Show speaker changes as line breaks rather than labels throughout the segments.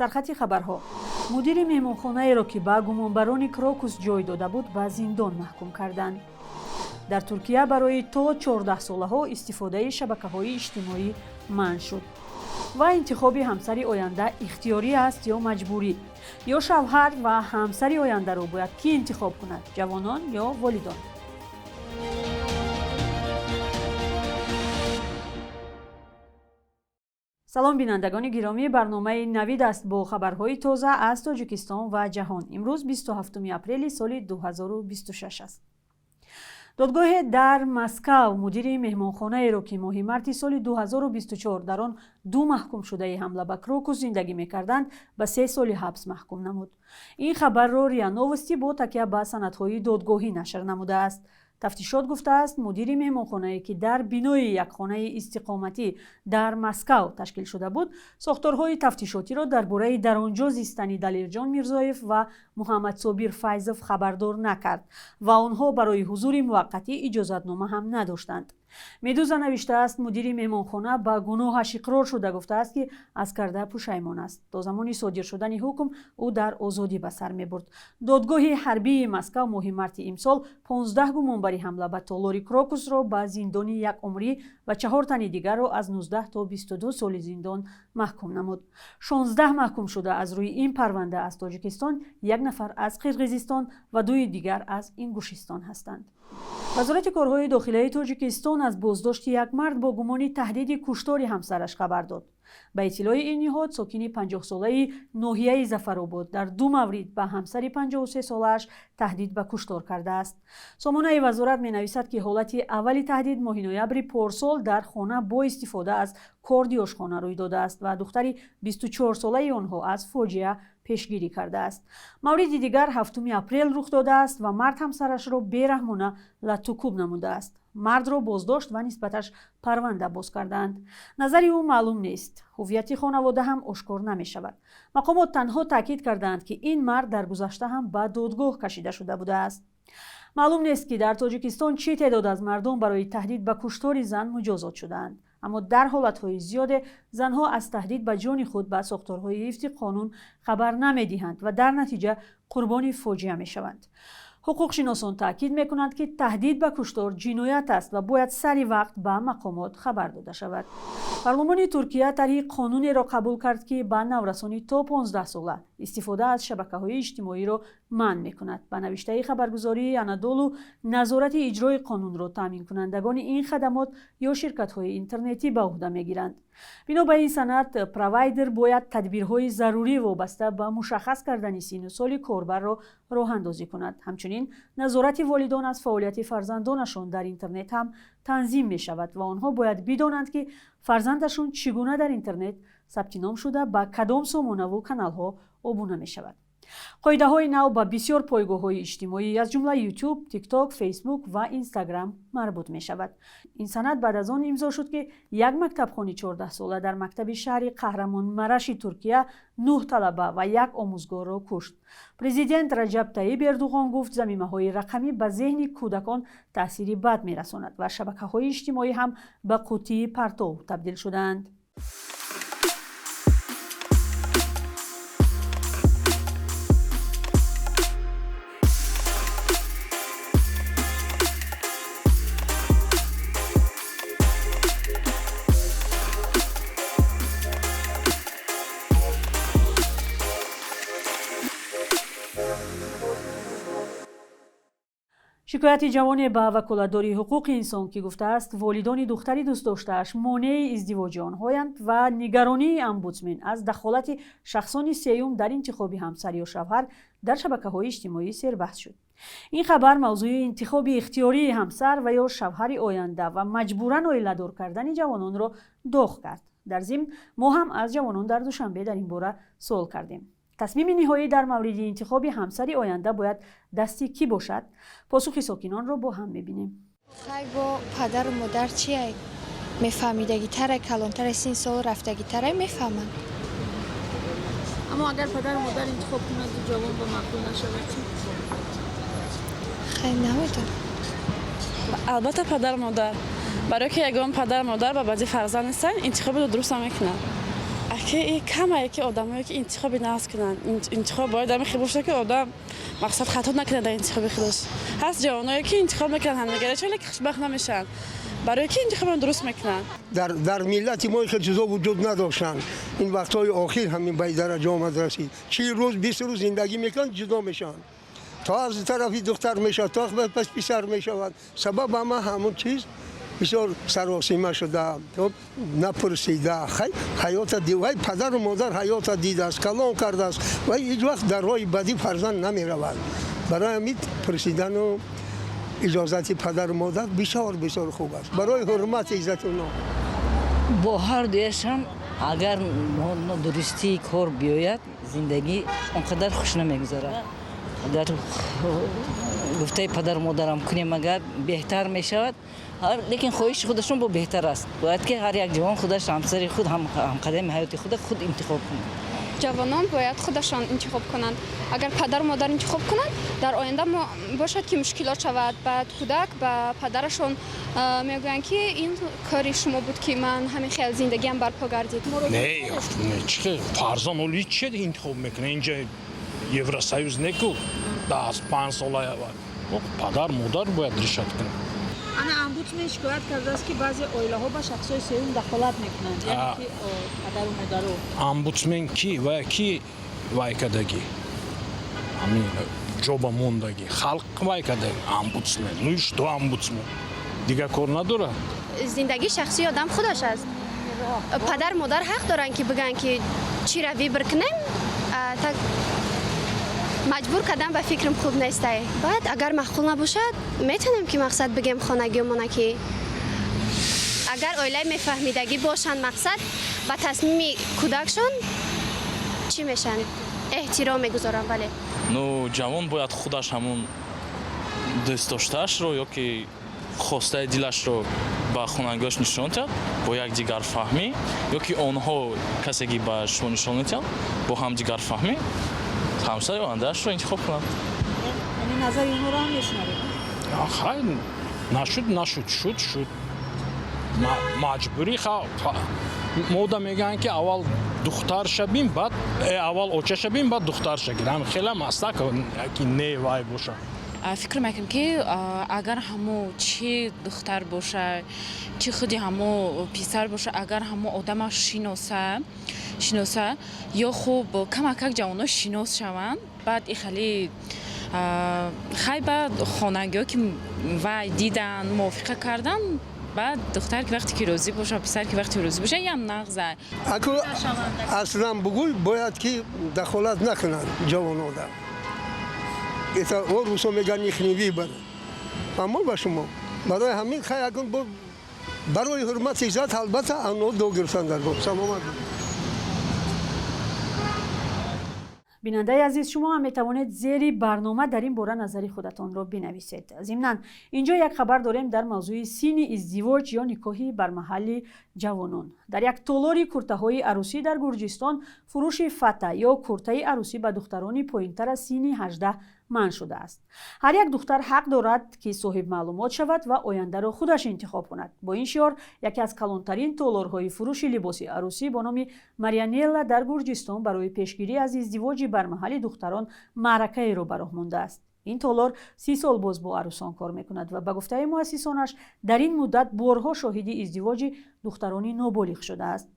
Сархати хабарҳо. Мудири меҳмонхонаеро, ки ба гумонбарони Крокус ҷой дода буд, ба зиндон маҳкум карданд. Дар Туркия барои то 14-солаҳо истифодаи шабакаҳои иҷтимоӣ манъ шуд. Ва интихоби ҳамсари оянда ихтиёрӣ аст ё маҷбурӣ? Ё шавҳар ва ҳамсари ояндаро бояд кӣ интихоб кунад, ҷавонон ё волидон? Салом, бинандагони гиромӣ. Барномаи Навид аст бо хабарҳои тоза аз Тоҷикистон ва ҷаҳон. Имрӯз 27 апрели соли 2026 аст. Додгоҳе дар Москав мудири меҳмонхонаеро, ки моҳи марти соли 2024 дар он ду маҳкумшудаи ҳамла ба Крокус зиндагӣ мекарданд, ба 3 соли ҳабс маҳкум намуд. Ин хабарро РИА Новости бо такя ба санадҳои додгоҳӣ нашр намудааст. Тафтишот гуфтааст, мудири меҳмонхонае, ки дар бинои як хонаи истиқоматӣ дар Москав ташкил шуда буд, сохторҳои тафтишотиро дар бораи дар он ҷо зистани Далерҷон Мирзоев ва Муҳаммадсобир Файзов хабардор накард ва онҳо барои ҳузури муваққатӣ иҷозатнома ҳам надоштанд. Медуза навиштааст, мудири меҳмонхона ба гуноҳаш иқрор шуда, гуфтааст, ки аз карда пушаймон аст. То замони содир шудани ҳукм ӯ дар озодӣ ба сар мебурд. Додгоҳи ҳарбии Москав моҳи марти имсол 15 гумонбари ҳамла ба толори Крокусро ба зиндони якумрӣ ва чаҳор тани дигарро аз 19 то 22 соли зиндон маҳкум намуд. 16 маҳкумшуда аз рӯи ин парванда аз Тоҷикистон, як нафар аз Қирғизистон ва дуи дигар аз Ингушистон ҳастанд. Вазорати корҳои дохилаи Тоҷикистон аз боздошти як мард бо гумони таҳдиди куштори ҳамсараш хабар дод. Ба иттилои ин ниҳод, сокини 50-солаи ноҳияи Зафаробод дар ду маврид ба ҳамсари 53-солааш таҳдид ба куштор кардааст. Сомонаи вазорат менависад, ки ҳолати аввали таҳдид моҳи ноябри порсол дар хона бо истифода аз корди ошхона рӯй додааст ва духтари 24-солаи онҳо аз фоҷиа пешгирӣ кардааст. Мавриди дигар 7 апрел рух додааст ва мард ҳамсарашро бераҳмона латтукӯб намудааст. Мардро боздошт ва нисбаташ парванда боз кардаанд. Назари ӯ маълум нест, ҳуввияти хонавода ҳам ошкор намешавад. Мақомот танҳо таъкид кардаанд, ки ин мард дар гузашта ҳам ба додгоҳ кашида шуда будааст. Маълум нест, ки дар Тоҷикистон чӣ теъдод аз мардон барои таҳдид ба куштори зан муҷозот шудаанд, аммо дар ҳолатҳои зиёде занҳо аз таҳдид ба ҷони худ ба сохторҳои ҳифзи қонун хабар намедиҳанд ва дар натиҷа қурбони фоҷиа мешаванд. Ҳуқуқшиносон таъкид мекунанд, ки таҳдид ба куштор ҷиноят аст ва бояд сари вақт ба мақомот хабар дода шавад. Парлумони Туркия тарҳи қонунеро қабул кард, ки ба наврасони то 15 сола истифода аз шабакаҳои иҷтимоиро манъ мекунад. Ба навиштаи хабаргузории Анадолу, назорати иҷрои қонунро таъминкунандагони ин хадамот ё ширкатҳои интернетӣ ба ӯҳда мегиранд. Бино ба ин санад, провайдер бояд тадбирҳои зарурӣ вобаста ба мушаххас кардани синну соли корбарро роҳандозӣ кунад. Ҳамчунин назорати волидон аз фаъолияти фарзандонашон дар интернет ҳам танзим мешавад ва онҳо бояд бидонанд, ки фарзандашон чӣ гуна дар интернет сабти ном шуда, ба кадом сомонаву каналҳо обуна мешавад. Қоидаҳои нав ба бисёр пойгоҳҳои иҷтимоӣ, аз ҷумла Ютуб, Тикток, Фейсбук ва Инстаграм марбут мешавад. Ин санад баъд аз он имзо шуд, ки як мактабхони 14-сола дар мактаби шаҳри Қаҳрамонмараши Туркия нӯҳ талаба ва як омӯзгорро кушт. Президент Раҷаб Таиб Эрдуғон гуфт, замимаҳои рақамӣ ба зеҳни кӯдакон таъсири бад мерасонад ва шабакаҳои иҷтимоӣ ҳам ба қуттии партов табдил шудаанд. Шикояти ҷавоне ба ваколатдори ҳуқуқи инсон, ки гуфтааст, волидони духтари дӯстдоштааш монеи издивоҷи онҳоянд, ва нигаронии омбудсмен аз дахолати шахсони сеюм дар интихоби ҳамсар ё шавҳар дар шабакаҳои иҷтимоӣ сербаҳс шуд. Ин хабар мавзӯи интихоби ихтиёрии ҳамсар ва ё шавҳари оянда ва маҷбуран оиладор кардани ҷавононро доғ кард. Дар зимн, мо ҳам аз ҷавонон дар Душанбе дар ин бора суол кардем: тасмими ниҳоӣ дар мавриди интихоби ҳамсари оянда бояд дасти кӣ бошад? Посухи сокинонро бо ҳам мебинем.
Хай, бо падару модар чия, мефаҳмидагитара, калонтара, син сол рафтагитара мефаҳманд.
Аммо агар падару модар интихоб кунад, ҷавон ба маъқул нашавад чӣ?
Хай, намедонам.
Албатта, падару модар, барое ки ягон падару модар ба баъди фарзанд нестанд, интихоби дуруст намекунад. Аки камае ки одамое ки интихоби нағз кунанд. Интихоб бояд ҳамин хел бошад, ки одам мақсад хато накунад дар интихоби худаш. Ҳаст ҷавоное ки интихоб мекунанд ҳамдигаре, чаро ки хушбахт намешаванд, барое ки интихобро дуруст мекунанд.
Дар миллати мо хел чизо вуҷуд надоштанд. Ин вақтҳои охир ҳамин ба дараҷа омад, расид. 40 рӯз, 20 рӯз зиндагӣ мекунанд, ҷудо мешаванд. То аз тарафи духтар мешавад, то пас писар мешавад. Сабаб ҳама ҳамон чиз, бисёр саросима шуда, напурсида. Ҳаёта, вай падару модар ҳаёта дидааст, калон кардааст, вай ҳеҷ вақт дар роҳи бадӣ фарзанд намеравад. Барои ҳамин пурсидану иҷозати падару модар бисёр бисёр хуб аст барои ҳурмати иззати оно.
Бо ҳар дуяшам агар нодурустии кор биёяд, зиндагӣ он қадар хуш намегузарад. Дар гуфтаи падару модарам кунем агар, беҳтар мешавад, лекин хоҳиши худашон бо беҳтар аст. Бояд ки ҳар як ҷавон худаш ҳамсари худ, ҳамқадами ҳаёти худа худ интихоб кунад.
Ҷавонон бояд худашон интихоб кунанд. Агар падару модар интихоб кунанд, дар оянда бошад ки мушкилот шавад. Баъд кӯдак ба падарашон мегӯянд, ки ин кори шумо буд, ки ман ҳамин хел зиндагиам барпо гардид.
Не, чӣ фарзанд оли чи интихоб мекунад? Инҷа Евросоюз неку, 5 сола падар модар бояд решать кунад.
Ана, омбудсмен шикоят кардааст, ки баъзе оилаҳо ба шахсҳои сеюм дахолат мекунанд, яъне ки падару модару.
Омбудсмен ки ва ки вай кардагӣ, ҳамин ҷоба мондагӣ, халқ вай кардаги омбудсмен. Ну и что, омбудсмен дигар кор надорад?
Зиндагии шахсии одам худаш аст. Падар модар ҳақ доранд, ки бигӯянд, ки чиро выбор кунем. Так маҷбур кардан ба фикрам хуб нестай. Баъд агар маъқул набошад, метавонем ки мақсад бигем хонагиёмона, ки агар оилаи мефаҳмидагӣ бошанд, мақсад ба тасмими кӯдакшон чӣ мешаванд, эҳтиром мегузоранд, бале.
Ну, ҷавон бояд худаш ҳамун дӯстдоштаашро ё ки хостаи дилашро ба хонагиҳош нишон диҳад бо якдигарфаҳмӣ, ё ки онҳо касе ки ба шумо нишон медиҳанд, бо ҳамдигарфаҳмӣ ҳамсари ояндаашро интихоб кунанд.
Яъне назари онҳоро ҳам мешунавед?
Хай, нашуд, нашуд, шуд, шуд. Маҷбурӣ мода мегӯянд, ки аввал духтарша бин, баъд аввал очаша бин, баъд духтарша гир. Ҳам хелам аста ки не вай боша.
Фикр мекунам, ки агар ҳамо чӣ духтар боша, чӣ худи ҳамо писар боша, агар ҳамо одама шиноса ё хуб камакак ҷавоно шинос шаванд, баъд ихали хай ба хонагиҳо ки вай дидан, мувофиқа кардан, баъд духтар ки вақте ки розӣ боша, писар ки вақте розӣ боша, ям нағза.
Аку аслан бугӯй, бояд ки дахолат накунанд ҷавонода. Это о русо мегӯянд ихний выбор. Аммо ба шумо барои ҳамин хай акун барои ҳурмати иззат албатта ано до гирифтан дар боб. Саломат.
Бинандаи азиз, шумо ҳам метавонед зери барнома дар ин бора назари худатонро бинависед. Зимнан, инҷо як хабар дорем дар мавзӯи синни издивоҷ ё никоҳи бармаҳалли ҷавонон. Дар як толори куртаҳои арӯсӣ дар Гурҷистон фурӯши фата ё куртаи арӯсӣ ба духтарони поинтар аз синни 18 манъ шудааст. Ҳар як духтар ҳақ дорад, ки соҳибмаълумот шавад ва ояндаро худаш интихоб кунад. Бо ин шиор яке аз калонтарин толорҳои фурӯши либоси арӯсӣ бо номи Марианелла дар Гурҷистон барои пешгирӣ аз издивоҷи бармаҳали духтарон маъракаеро ба роҳ мондааст. Ин толор 30 сол боз бо арӯсон кор мекунад ва ба гуфтаи муассисонаш, дар ин муддат борҳо шоҳиди издивоҷи духтарони ноболиғ шудааст.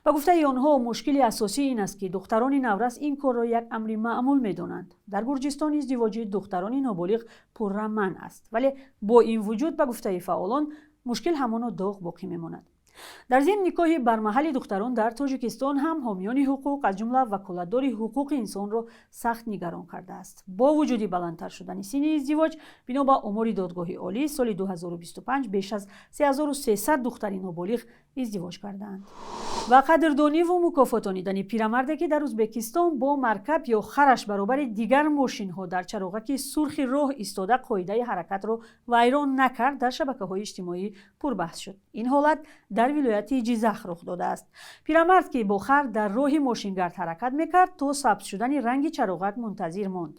Ба гуфтаи онҳо, мушкили асосӣ ин аст, ки духтарони наврас ин корро як амри маъмул медонанд. Дар Гурҷистон издивоҷи духтарони ноболиғ пурра манъ аст, вале бо ин вуҷуд, ба гуфтаи фаъолон, мушкил ҳамоно доғ боқӣ мемонад. Дар зимн, никоҳи бармаҳали духтарон дар Тоҷикистон ҳам ҳомиёни ҳуқуқ, аз ҷумла ваколатдори ҳуқуқи инсонро сахт нигарон кардааст. Бо вуҷуди баландтар шудани синни издивоҷ, бино ба омори Додгоҳи Олӣ, соли 2025 беш аз 3300 духтари ноболиғ издивоҷ кардаанд. Ва қадрдониву мукофотонидани пирамарде, ки дар Ӯзбекистон бо маркаб ё хараш баробари дигар мошинҳо дар чароғаки сурхи роҳ истода, қоидаи ҳаракатро вайрон накард, дар шабакаҳои иҷтимоӣ пурбаҳс шуд. Ин ҳолат дар вилояти Ҷизах рух додааст. Пирамард, ки бо хар дар роҳи мошингард ҳаракат мекард, то сабз шудани ранги чароғак мунтазир монд.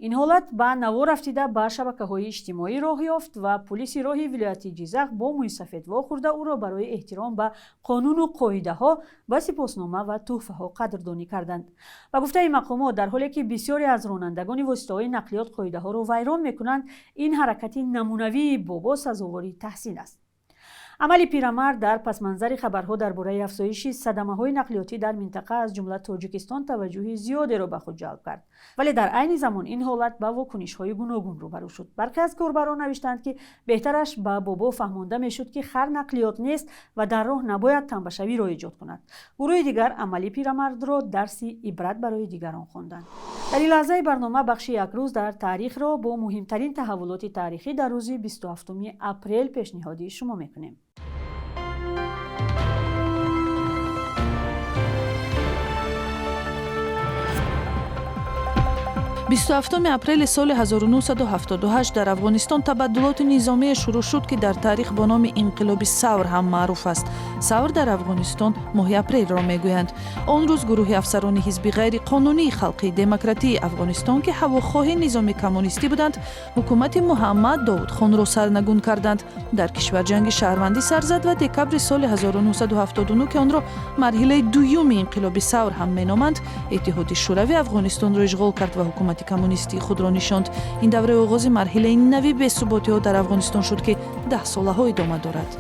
Ин ҳолат ба навор афтида, ба шабакаҳои иҷтимоӣ роҳ ёфт ва пулиси роҳи вилояти Ҷизах бо мӯйсафед вохӯрда, ӯро барои эҳтиром ба ба қонуну қоидаҳо ба сипоснома ва тӯҳфаҳо қадрдонӣ карданд. Ба гуфтаи мақомот, дар ҳоле ки бисёре аз ронандагони воситаҳои нақлиёт қоидаҳоро вайрон мекунанд, ин ҳаракати намунавии бобо сазовори таҳсин аст. Амали пирамард дар пасманзари хабарҳо дар бораи афзоиши садамаҳои нақлиётӣ дар минтақа, аз ҷумла Тоҷикистон, таваҷҷӯҳи зиёдеро ба худ ҷалб кард. Вале дар айни замон ин ҳолат ба вокунишҳои гуногун рӯбарӯ шуд. Бархе аз корбарон навиштанд, ки беҳтараш ба бобо фаҳмонда мешуд, ки хар нақлиёт нест ва дар роҳ набояд тамбашавиро эҷод кунад. Гурӯҳи дигар амали пирамардро дарси ибрат барои дигарон хонданд. Дар ин лаҳзаи барнома бахши як рӯз дар таърихро бо муҳимтарин таҳаввулоти таърихӣ дар рӯзи 27 апрел пешниҳоди шумо мекунем.
27 апрели соли 1978 дар Афғонистон табаддулоти низомие шурӯъ шуд, ки дар таърих бо номи инқилоби Савр ҳам маъруф аст. Савр дар Афғонистон моҳи апрелро мегӯянд. Он рӯз гурӯҳи афсарони ҳизби ғайриқонунии халқии демократии Афғонистон, ки ҳавохоҳи низоми коммунистӣ буданд, ҳукумати Муҳаммад Довудхонро сарнагун карданд. Дар кишвар ҷанги шаҳрвандӣ сар зад ва декабри соли 1979, ки онро марҳилаи дуюми инқилоби Савр ҳам меноманд, Иттиҳоди Шӯравӣ Афғонистонро ишғол кард ва ҳукумати коммунистии худро нишонд. Ин давраи оғози марҳилаи нави бесуботиҳо дар Афғонистон шуд, ки даҳсолаҳо идома дорад.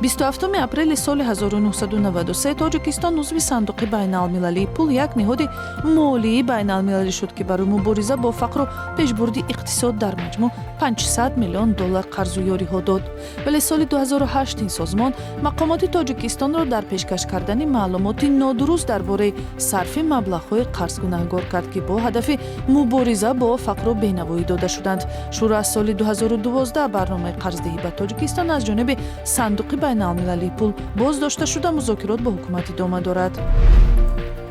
27 апрели соли 1993 Тоҷикистон узви Сандуқи байналмилалии пул, як ниҳоди молии байналмилалӣ шуд, ки барои мубориза бо фақру пешбурди иқтисод дар маҷмӯъ 500 миллион доллар қарзу ёриҳо дод. Вале соли 2008 ин созмон мақомоти Тоҷикистонро дар пешкаш кардани маълумоти нодуруст дар бораи сарфи маблағҳои қарз гунаҳгор кард, ки бо ҳадафи мубориза бо фақру бенавоӣ дода шуданд. Шурӯъ аз соли 2012 барномаи қарздиҳӣ ба Тоҷикистон аз ҷониби Сандуқи байналмилалии пул боздошта шуда, музокирот бо ҳукумат идома дорад.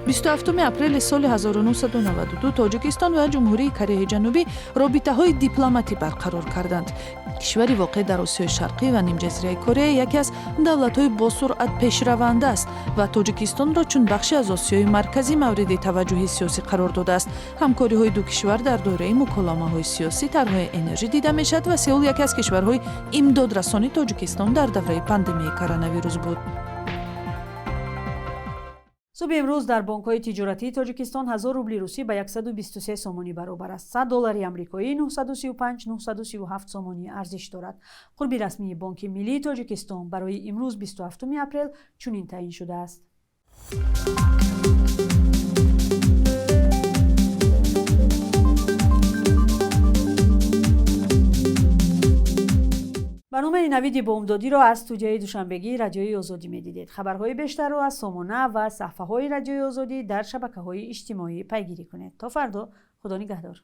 27 апрели соли 1992 Тоҷикистон ва Ҷумҳурии Кореяи Ҷанубӣ робитаҳои дипломатӣ барқарор карданд. Кишвари воқеъ дар Осиёи Шарқӣ ва нимҷазираи Корея яке аз давлатҳои босуръат пешраванда аст ва Тоҷикистонро чун бахше аз Осиёи Марказӣ мавриди таваҷҷӯҳи сиёсӣ қарор додааст. Ҳамкориҳои ду кишвар дар доираи муколамаҳои сиёсӣ, тарҳҳои энержӣ дида мешавад ва Сеул яке аз кишварҳои имдодрасони Тоҷикистон дар давраи пандемияи коронавирус буд.
Субҳи имрӯз дар бонкҳои тиҷоратии Тоҷикистон 1000 рубли русӣ ба 123 сомонӣ баробар аст. 100 доллари амрикоӣ 935-937 сомонӣ арзиш дорад. Қурби расмии Бонки Миллии Тоҷикистон барои имрӯз 27 апрел чунин таъин шудааст. Барномаи навиди бомдодиро аз студияи душанбегии Радиои Озодӣ медидед. Хабарҳои бештарро аз сомона ва саҳфаҳои Радиои Озодӣ дар шабакаҳои иҷтимоӣ пайгирӣ кунед. То фардо, Худо нигаҳдор.